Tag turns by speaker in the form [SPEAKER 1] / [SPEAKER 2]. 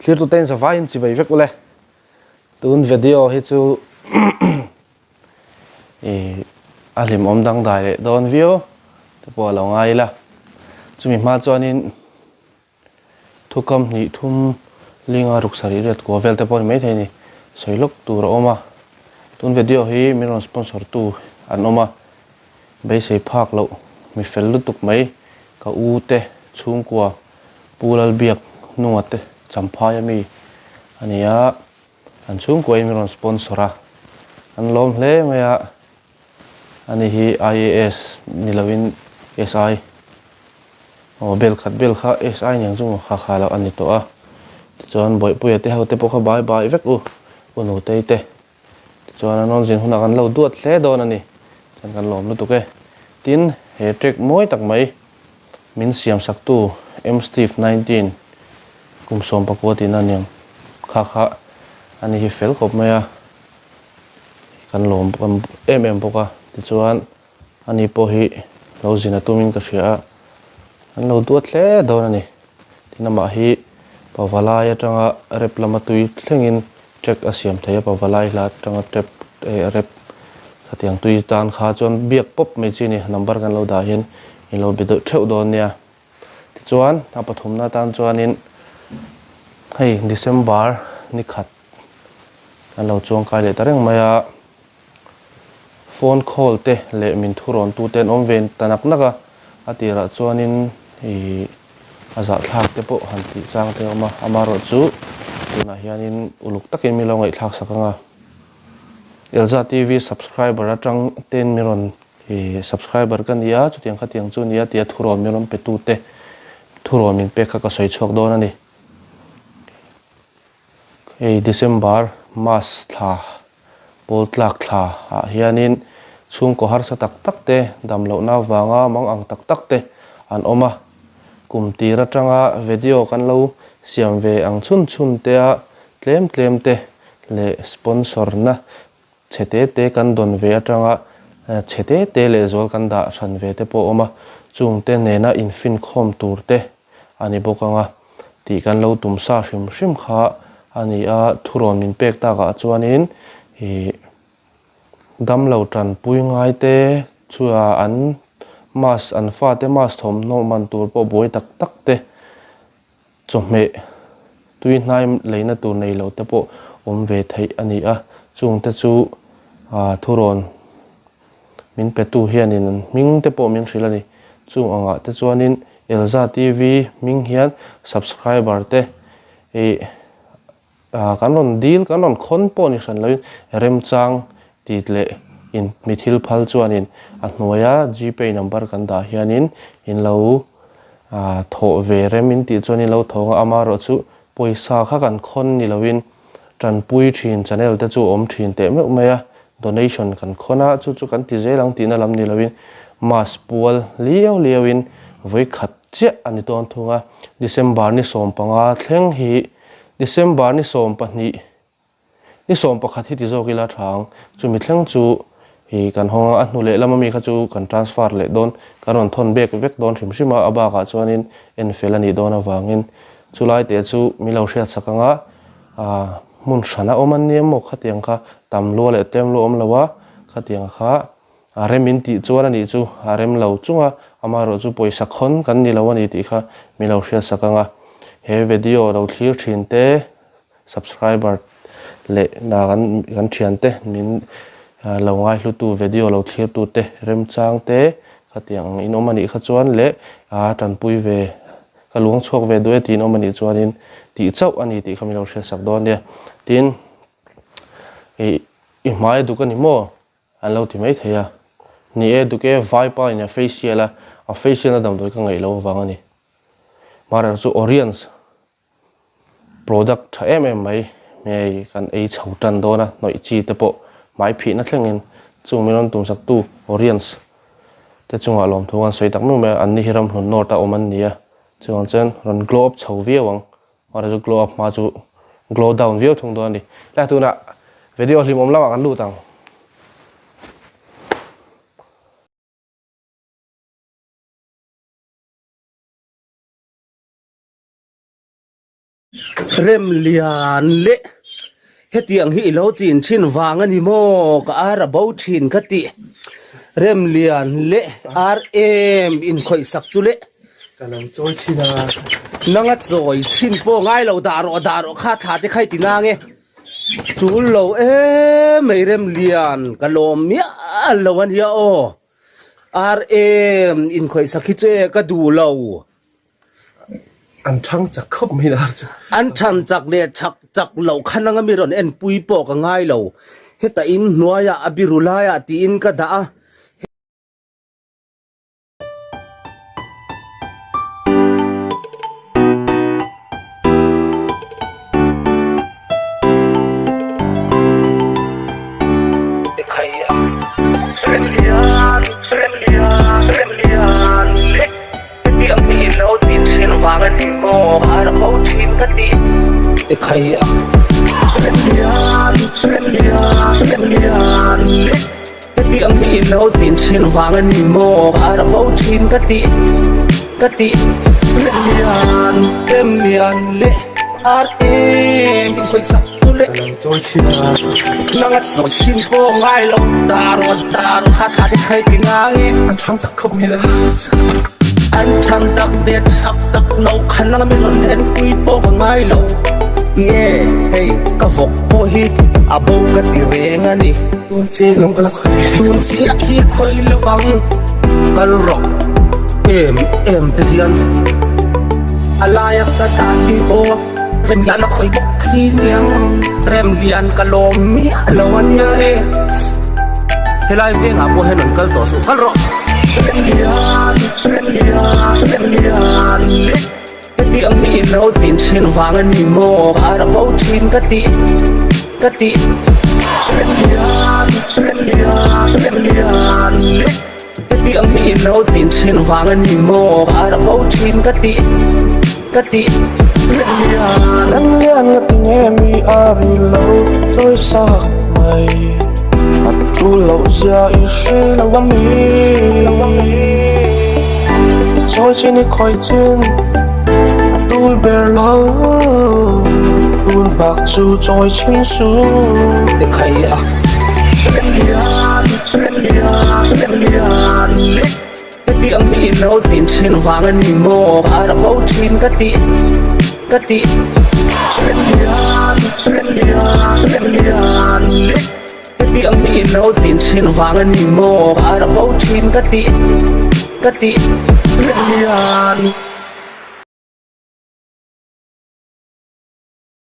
[SPEAKER 1] Thlir tute in zavai in chibai vek ule. Tun video hi chu i a hlimawm dangdai leh dawn viau te pawh a lo ngai ila. Chumi hma chuanin thukam hnih thum linga ruk sarih riat kua vel te pawh a ni maithei a ni. Sawi lawk tur a awm a. Tun video hi min rawn sponsor tu an awm a. Beisei phak loh mi fel lutuk mai ka u te chhungkua Pu Lalbiak hnunga te Champhaia mi a ni a, an chhungkuain min rawn sponsor a, an lawm hle mai a, ani hi IAS ni loin SI aw bel khat bel kha SI niang chu maw kha kha loh a ni tawh a, tichuan Bawihpuia te ho te pawh kha bai bai vek u, U Nutei te. Tichuan an rawn zin hunah kan lo duat hle dawn a ni. Chuan kan lawm lutuk e. Tin, he track mawi tak mai min siam saktu M Steve 19 kum 19 tihna aniang kha kha a ni hi fel khawp mai a, kan lawm em em bawk a. Tichuan ani pawh hi lo zin a tumin ka hria a, an lo duat hle dawn a ni. Tin amah hi Pavalai atanga rep lama tui thlengin track a siam thei a, Pavalai hla atanga trap eh rep khatiang tui tan kha chuan biak pawp mai chi a ni, number kan lo dah hian in lo be deuh theuh dawn nia. Tichuan a pathumna atan chuanin hei December ni khat kan lo chuangkai leh ta reng mai a. Phone call te leh min thurawn tu te an awm ve ta nak nak a, a tirah chuanin ih a zahthlak te pawh han tih chang te a awm a, amaherawhchu tunah hianin uluk takin min lo ngaihthlak sak ang a. Elza TV subscriber atang ten min rawn ih subscriber ka ni a, chutiang khatiang chu a ni a tia thurawn min rawn pe tu te thurawn min pek kha ka sawi chhuak dawn a ni. Hei December Mas thla Pawl tlak thla ah hianin chhungkaw harsa tak tak te, dam lohna avanga mang ang tak tak te an awm a. Kum tir atanga video kan lo siam ve ang chhun chhun te a tlem tlem te leh sponsor na chhe te te kan dawn ve atanga chhe te te lehzual kan dah hran ve te pawh a awm a. Chung te nena infinkhawm tur te a ni bawk ang a tih kan lo tum sa hrim hrim kha a ni a, thurawn min pek takah chuanin ih damlo tanpui ngai te chua an mask an fate mask thawmhnaw man tur pawh buai tak tak te chawhmeh tui hnai leina tur nei lo te pawh awm ve theih a ni a, chungte chu ah thurawn. Min petu hianin an hming te pawh min hrilh a ni. Chung angah te chuanin Elza TV hming hian subscriber te ih kan rawn dil kan rawn khawn pawh ni hran loin remchang tit leh in mi thil phal chuanin a hnuaia gpay number kan dah hianin in lo thawh ve rem in tih chuan in lo thawng a, amaherawhchu pawisa kha kan khawn ni loin Tanpui thin channel te chu awm thin teh meuh mai a, donation kan khawn a, chu chu kan ti zel ang tihna lam ni loin mass pual liau liauin vawi khat chiah a ni dawn thung a, December ni 15 thleng hi December ni 12 ni 11 hi ti zawk ila tha ang, chumi thleng chu hi kan hawng a, a hnu leh lama mi kha chu kan transfer leh dawn, kan rawn thawn bek vek dawn hrim hrim a, a bakah chuanin en fel a nih dawn avangin chulai te chu min lo hriat sak ang a. Aaa hmun hran a awm an nia maw khatiang kha tam lua leh tlem lua awm lo a, khatiang kha a rem in tih chuan a nih chu a rem lo chung a, amaherawh chu pawisa khawn kan ni lo a ni tih kha min lo hriat sak ang a, he video lo thlir thin te subscriber leh na kan kan thian te min lo ngaihlutu video lo thlir tu te remchang te khatiang ang in awm a nih kha chuan leh aa tanpui ve Ka luang chhuak ve duh e tiin awm a nih chuanin tih chauh a ni tih kha min lo hriatsak dawn nia. Tin, ih i hmai a duk a ni maw? An lo ti mai thei a. Ni e, duk e, vaipa in a facial a, a facial na damdawi ka ngaih loh avang a ni. Hmarerawh chu Oriens product tha em em mai hei kan ei chho tan dawn a, hnawih chi te pawh hmai phihna thlengin chung min rawn tumsaktu Oriens te chungah lawmthu an sawi tak meuh mai a, anni hi ramhlun north a awm an ni a, chuvang chuan rawn glow up chho viau ang, mahse chu glow up hma chu glow down viau thung dawn a ni. Tlai tunah video hlimawm lamah kan lut ang.
[SPEAKER 2] Remlian leh hetiang hi i lo chin thin vang a ni maw? Ka ar a bo thin ka ti. Remlian leh ar em inkhawih sak chu le.
[SPEAKER 1] Ka lo chawi thin a.
[SPEAKER 2] Nanga chawi thin pawh ngai lo dah rawh dah rawh kha thla te kha i ti nang e. Tul lo emai Remlian ka lawm miah lo a nia aw. Ar em inkhawih sak hi chu e ka duh lo.
[SPEAKER 1] An thang chak khawp mai ar chu.
[SPEAKER 2] An than chak leh chak chak loh kha nanga mi rawn enpui pawh ka ngai lo. Heta in hnuaiah a biru laiah tiin ka dah a. Hetiang hi in lo tin thin vang a ni maw? A ra bo thin ka ti ka ti Remlian Remlian leh ar em in khawih sak chu le Nang a chawi thin pawh ngai lo dar aw dar aw kha thla te khai ti ngang e
[SPEAKER 1] An thang tak khawp mai la
[SPEAKER 2] An thang tak ve chak tak lo kha nang a mi rawn enpui pawh ka ngai lo Ie hei ka vawk pawh hi a bo ka ti reng a ni.
[SPEAKER 1] Tun chiah lawng ka la khawi.
[SPEAKER 2] Tun chiah hi khawi lovang kal rawh em em te hian a laia ka dah hi aw Remlian a khawi bawk khi niang Remlian ka lawm miah lo a nia e helai vengah pawh hian rawn kal tawh suh kal rawh Remlian Remlian Remlian Hetiang hi in lo tin thin vang a ni maw? A ra bo thin ka ti ka ti. Remlian, Remlian, Remlian Hetiang hi in lo tin thin vang a ni maw? A ra bo thin ka ti ka ti. Remlian.
[SPEAKER 1] Remlian nga ti nge mi a ri lo chawi sak mai A tu loh zia i hre lo a mi. I chawi chin i khawi chin a tul ber lo tun bak chu chawi chin su.
[SPEAKER 2] I khai a Remlian Remlian Remlian Hetiang hi in lo tin thin vang a ni maw? A ra bo thin ka ti ka ti Remlian Remlian Remlian Hetiang hi in lo tin thin vang a ni maw? A ra bo thin ka ti ka ti Remlian.